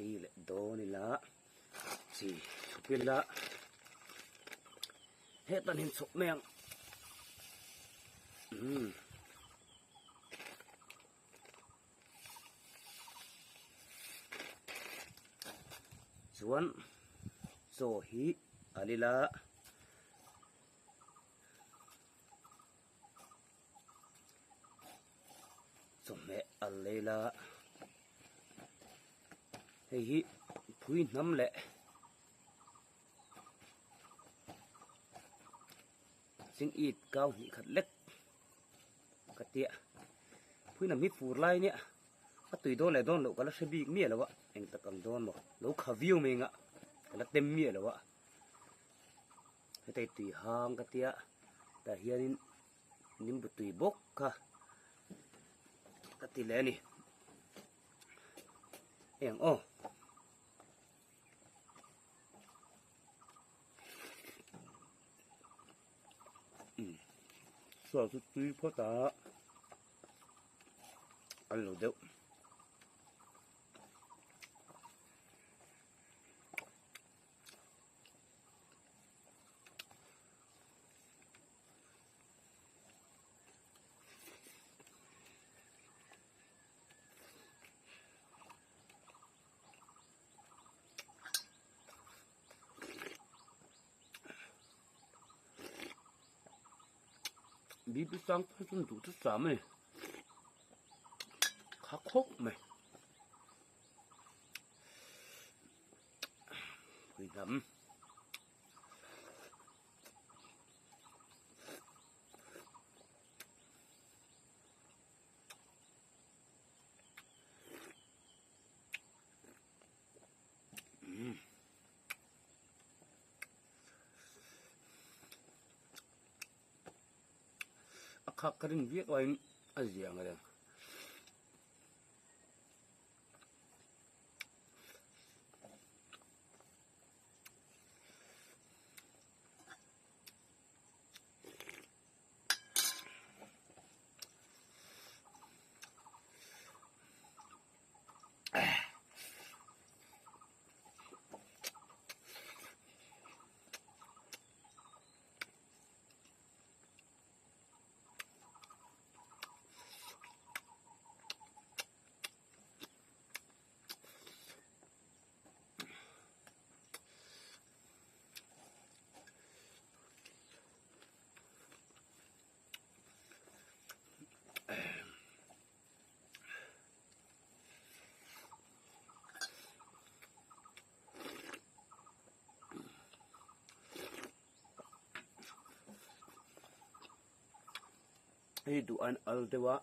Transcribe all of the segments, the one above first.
Ei leh dawn ila chi chhup ila hetan hian chhup mai ang umm. Chuan chaw hi al ila. Chawhmeh a lei la, hei hi phui hnam leh ching it kau hnih khat lek ka tia phui hnam hi fur lai nia a tui dawn leh dawn loh ka la hre bik miah lo a eng tak ang dawn maw lo kha viau mai anga ka la tem miah lo a. Hetei tui hang ka tia tah hianin nimbu tui bawk kha ka ti leh a ni eng aw. Saw chu tui phawt a an lo deuh. Bibi sang phei chuan duh chu sam a ni kha khawp mai. Pui hnam. Umm. A khak ka rin viak laiin a zia ang reng. Hei duh an al deuh a.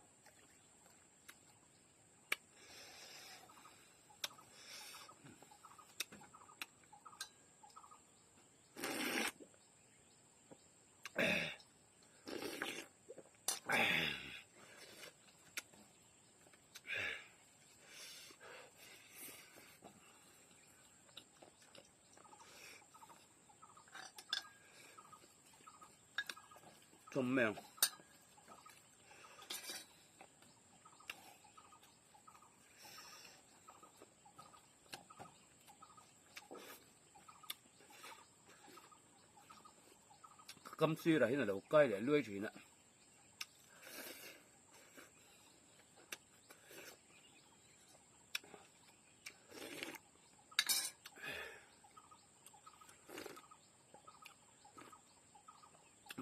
Chawm mai ang. Ka kam sirah hian a lo kai leh luai thin a.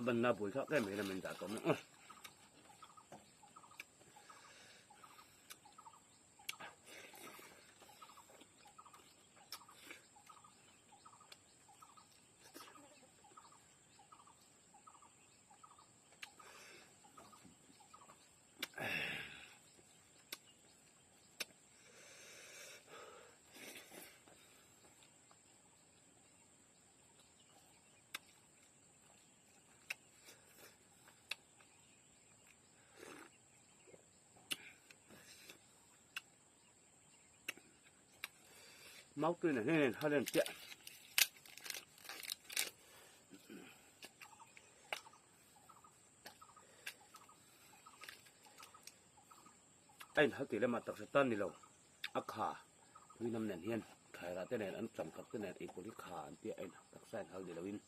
Banna bui kha ke mai lamin dah tawh mai aw. Mau tui na hnen halen chiah. A inhal tih lamah taksa tan ni lo a kha. Phuinam nen hian thlairah te nen an changkak te nen eipawlh hi kha an tia a in taksa in hal ni loin.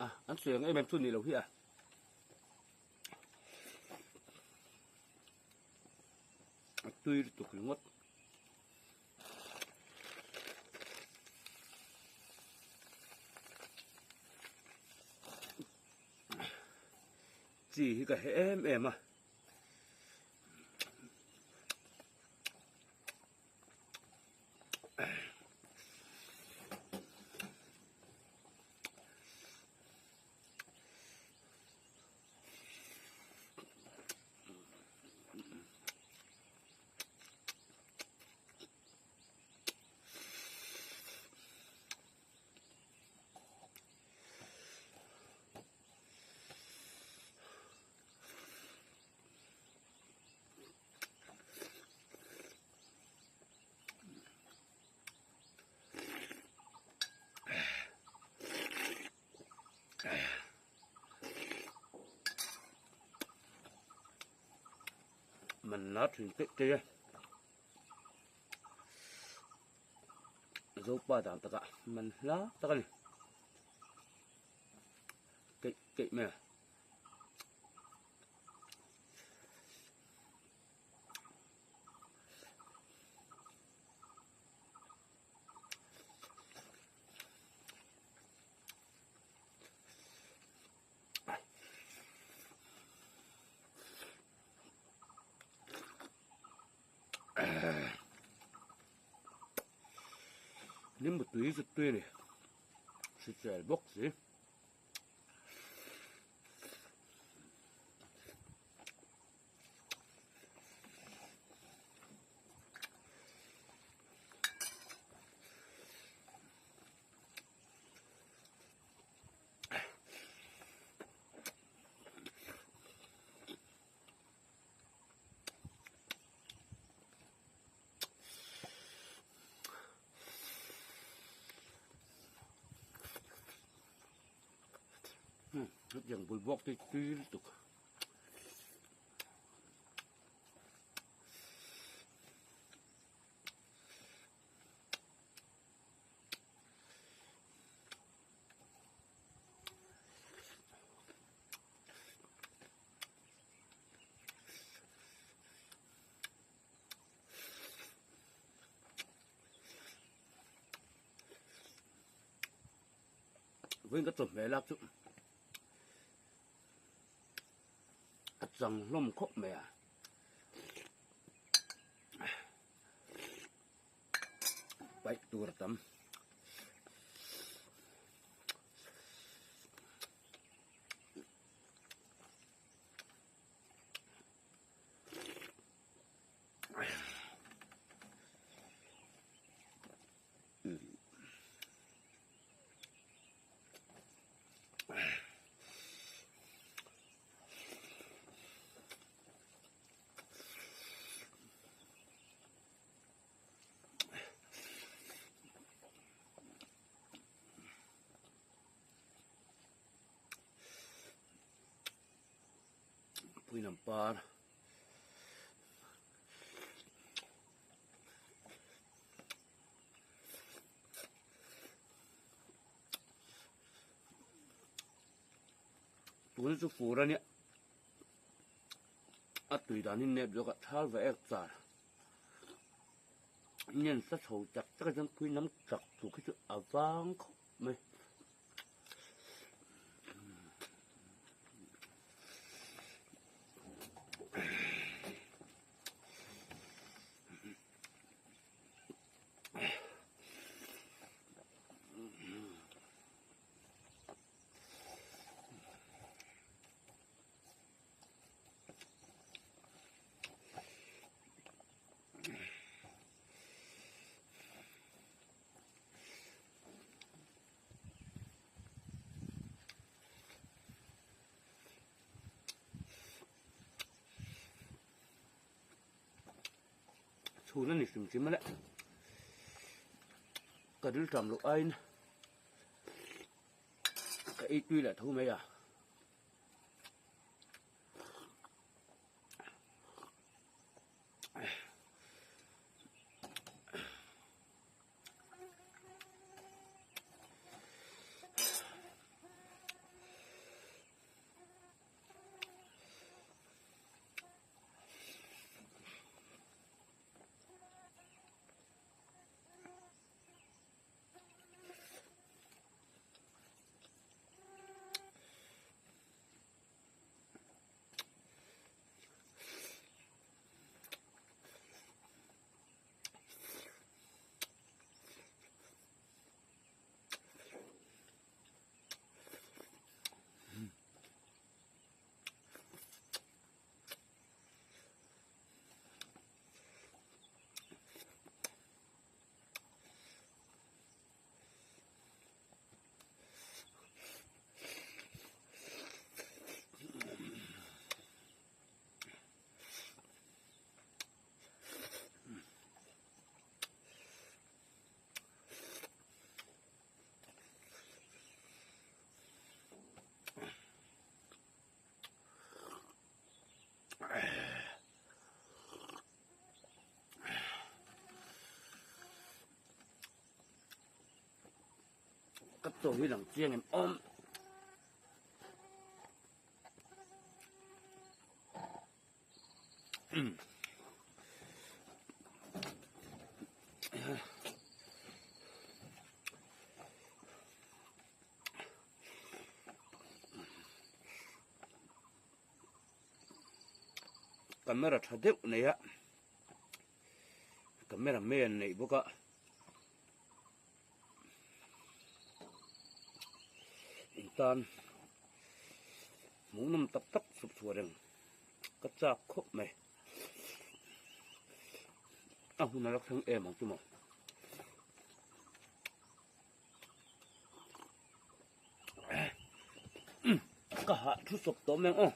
A an sawi ang em em chu ni lo hi a. A tui lutuk ringawt. Chi hi ka he em em a. Man la thin keih keih a Zopa dan takah man hla tak a ni keih keih mai a. Nimbu tui zut tui a ni hrisel bawk si. Hetiang bul bawk te tui lutuk. Vawiin ka chawhmeh lak chu a chang hlawm khawp mai a. Paih tur a tam. Puinam par Tuna chu fur a nia a tui dan hi nep zawk a thal va ek char ngen sa chho tak tak a chuan pui lam chak tur khi chu a vang khawp mai. Chhun a ni hrim hrim a le. Ka rilṭam loh aiin ka ei tui leh tho mai a. Ka chaw hi lang chiang em awm. Camera tha deuh nei a camera man neih bawk a in tan hmuhnawm tak tak chhuk chhuah reng ka chak khawp mai a hun a la thleng em ang chu maw. Ka hah thu sawp tawh mai ang aw.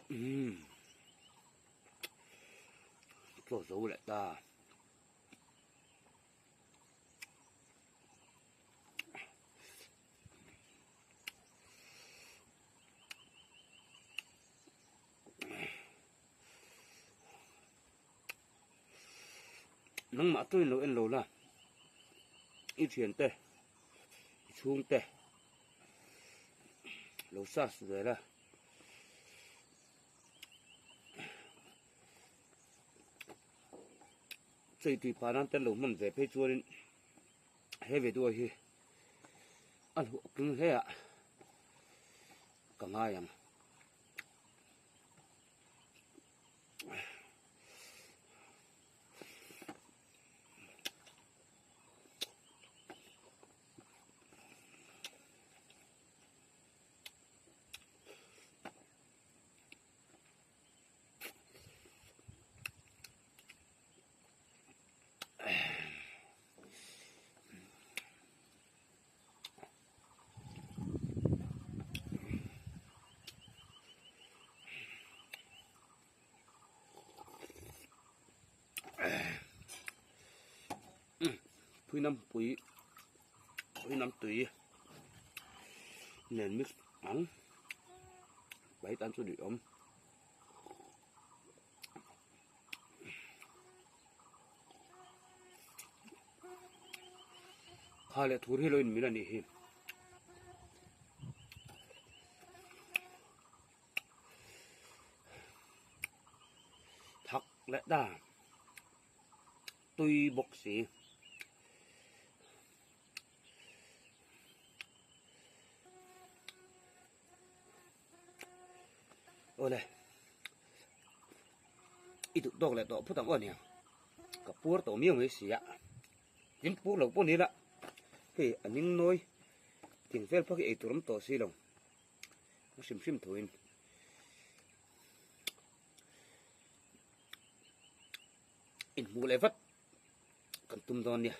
Umm chaw zo leh ta. Nangmah chuan lo en lo la i thiante i chhungte lo sas ve la. Chei tui pa nan te lo hman ve phei chuanin he video hi a hlawhtling hle a ka ngai ang. Phuinam pui phuinam tui nen mix ang pai tan chu duh awm. Kha leh thur hi lo in mil a nih hi. Thak leh ta tui bawk si. Awle i duh tawk leh tawh phawt ang aw nia ka puar tawh miau mai si a tin pur lo pawh ni la hei a ning nawi thing vel phak hi ei tur awm tawh si lo a hrim hrim thuin inhmuh leh vat kan tum dawn nia.